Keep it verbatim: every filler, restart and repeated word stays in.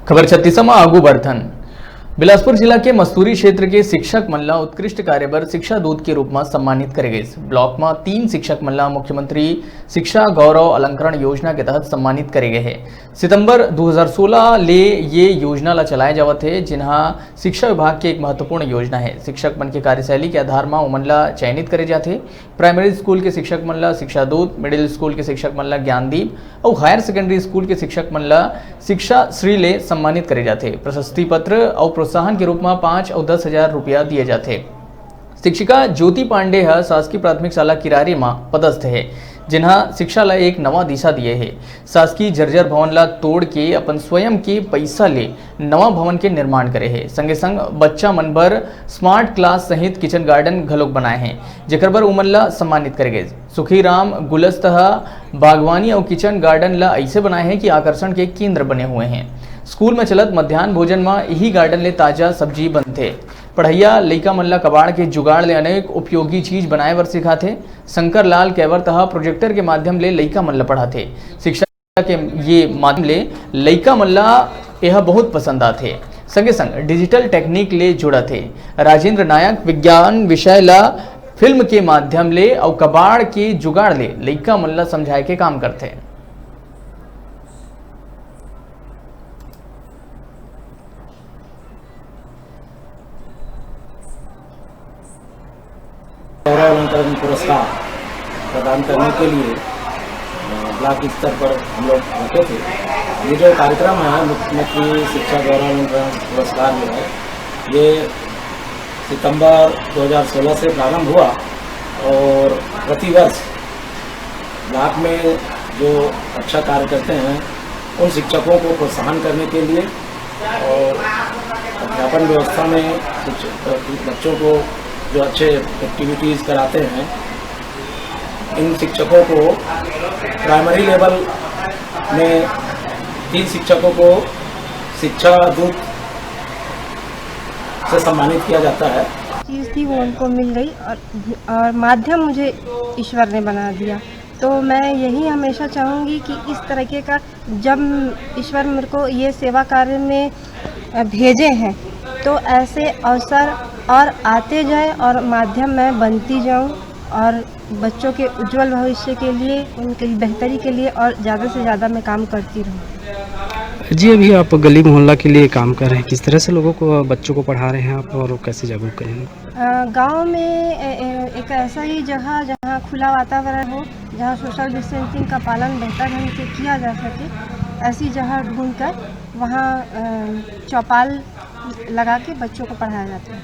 खबर छत्तीस म आगू बढ़थन। बिलासपुर जिला के मस्तूरी क्षेत्र के शिक्षक मन ला उत्कृष्ट कार्य बर शिक्षा दूत के रूप म सम्मानित करे गइस। ब्लॉक म तीन शिक्षक मन ला मुख्यमंत्री शिक्षा गौरव अलंकरण योजना के तहत सम्मानित करे गए हे। सितंबर दो हज़ार सोलह ले ये योजना ला चलाए जावत हे, जिन्हा शिक्षा विभाग के एक महत्वपूर्ण योजना हे। शिक्षक मन के कार्यशैली के आधार म ओमन ला चयनित करे जाथे। प्राइमरी स्कूल के शिक्षक मन ला शिक्षा दूत, मिडिल स्कूल के शिक्षक मन ला ज्ञानदीप अउ हायर सेकेंडरी स्कूल के शिक्षक मन ला शिक्षा श्री ले सम्मानित करे जाथे। प्रशस्ति पत्र अउ प्रोत्साहन के रूप म पाँच अउ दस हजार रुपया दिए जाथे। शिक्षिका ज्योति पांडे ह शासकीय प्राथमिक शाला किरारी म पदस्थ हे, जिन्हा शिक्षा ला एक नवा दिशा दिए हे। शासकीय जर्जर भवन ला तोड़ के अपन स्वयं के पैसा ले नवा भवन के निर्माण करे हे। संगे संग बच्चा मन बर स्मार्ट क्लास सहित किचन गार्डन घलोक बनाए हे, जेकर बर उमन ला सम्मानित करे गए। सुखीराम गुलस्त ह बागवानी अउ किचन गार्डन ला अइसे बनाए हे कि आकर्षण के केंद्र बने हुए हे। स्कूल में चलत मध्यान्ह भोजन म इही गार्डन ले ताजा सब्जी बनथे। पढ़इया लइका मन ला कबाड़ के जुगाड़ ले अनेक उपयोगी चीज बनाए बर सिखाथे। शंकर लाल कैवर्त ह प्रोजेक्टर के माध्यम ले लइका मन ला पढ़ाथे। शिक्षा के ये माध्यम ले लइका मन ला एह बहुत पसंद आथे। संगे संग डिजिटल टेक्निक ले जुड़त हे। राजेंद्र नायक विज्ञान विषय ला फिल्म के माध्यम ले अउ कबाड़ के जुगाड़ ले लइका मन ला समझाए के काम करथे। गौरव अलंकरण पुरस्कार प्रदान करने के लिए, अ, ब्लॉक स्तर पर हम लोग रखे थे। ये जो कार्यक्रम है, मुख्यमंत्री शिक्षा गौरव अलंकरण पुरस्कार जो है, ये सितंबर दो हज़ार सोलह से प्रारंभ हुआ और प्रतिवर्ष ब्लॉक में जो अच्छा कार्य करते हैं, उन शिक्षकों को प्रोत्साहन करने के लिए और अध्यापन व्यवस्था में शिक्ष-, बच्चों को जो अच्छे एक्टिविटीज़ कराते हैं, इन शिक्षकों को प्राइमरी लेवल में तीन शिक्षकों को शिक्षा दूत से सम्मानित किया जाता है। चीज़ थी, वो उनको मिल गई और, और माध्यम मुझे ईश्वर ने बना दिया। तो मैं यही हमेशा चाहूँगी कि इस तरीके का, जब ईश्वर मेरे को ये सेवा कार्य में, अ, भेजे हैं, तो ऐसे अवसर और आते जाए और माध्यम मैं बनती जाऊँ और बच्चों के उज्जवल भविष्य के लिए, उनकी बेहतरी के लिए और ज़्यादा से ज़्यादा मैं काम करती रहूँ। जी, अभी आप गली मोहल्ला के लिए काम कर रहे हैं, किस तरह से लोगों को, बच्चों को पढ़ा रहे हैं आप और कैसे जागरूक करेंगे? अ, गाँव में, ए, ए, एक ऐसा ही जगह जहाँ खुला वातावरण हो, जहाँ सोशल डिस्टेंसिंग का पालन बेहतर ढंग से किया जा सके, ऐसी जगह ढूंढकर वहाँ, अ, चौपाल लगा के बच्चों को पढ़ाया जाता है।